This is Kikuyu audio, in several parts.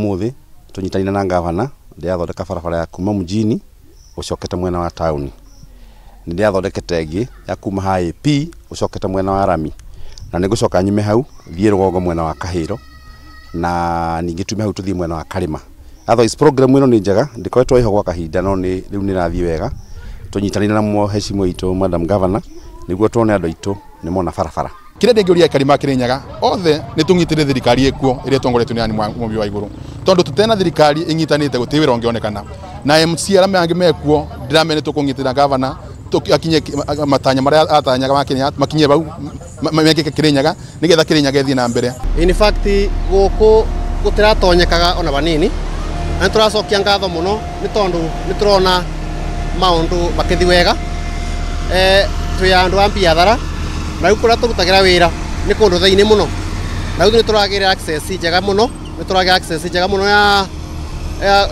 Umuthi tunyitanire na gavana ndirathondeka barabara ya kuma mjini ucokete mwena wa tauni. Ndirathondekete ingi ya kuma ha AP ucokete mwena wa Rami. Na nigucoka nyume hau thie rugongo mwena wa Kahiro na ningi tume hau tuthie mwena wa Karima. Otherwise program ino ni njega, ndikoretwo iho gwa kahinda no ni riu ni rathie wega. Tunyitanire na mheshimiwa witu Madam Governor niguo tuone andu aitu ni mona barabara. Kĩrĩa ndĩngĩũria aikari ma Kĩrĩnyaga othe nĩ tũnyitĩrĩre thirikari ĩkuo ĩrĩa ĩtongoretio nĩ Anne Mumbi wa Igũrũ, tondũ tũtena thirikari ĩnyitanĩte gũtirĩ wĩra ũngĩonekana. Na MC arĩa mangĩ mekuo ndĩramenya nĩ tũkũnyitĩrĩra gavana akinye matanya marĩa atanyaga ma Kĩrĩnyaga makinye bau mekĩke Kĩrĩnyaga nĩgetha Kĩrĩnyaga ĩthiĩ na mbere. In fact gũkũ gũtiratonyekaga ona vanini, na nĩtũracokia ngatho mũno nĩ tondũ nĩtũrona maũndũ makĩthiĩ wega. Twĩ andũ a biathara na rĩu kũrĩa tũrutagĩra wĩra nĩ kũndũ thĩinĩ mũno, na rĩu nĩtũragĩra access njega mũno, nĩtũragĩra access njega mũno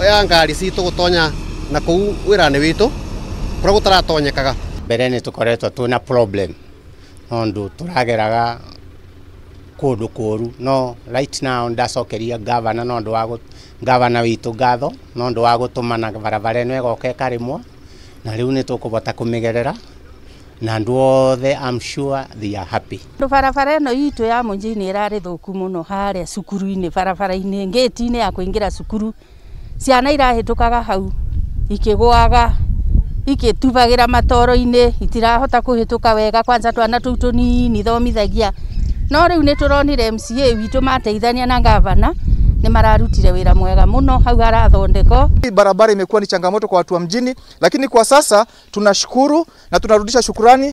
ya ngari citũ gũtonya na kũu wĩra-inĩ witũ kũrĩa gũtaratonyekaga. Mbere nĩ tũkoretwo twĩna problem tondũ tũrageraga kũndũ kũru, no right now ndacokeria gavana no ũndũ wa gavana witũ ngatho no ũndũ wa gũtũmana barabara ĩno ĩgoka ĩkarĩmwo, na rĩu nĩ tũkũbota kũmĩgerera na andũ othe I'm sure they are happy. Barabara ĩno itũ ya mũnjini ĩrarĩ thũku mũno harĩa cukuru-inĩ, barabara-inĩ, ngĩti-inĩ ya kũingĩra cukuru, ciana irahĩtũkaga hau ikĩgũaga ikĩtubagĩra matoro-inĩ, itirahota kũhĩtũka wega, kwanza twana tũu tũnini thomithagia. No rĩu nĩ tũronire MCA witũ mateithania na gavana nĩ mararutire wĩra mwega mũno hau harathondekwo. Barabara imekuwa ni changamoto kwa watu wa mjini, lakini kwa sasa tunashukuru na tunarudisha shukurani.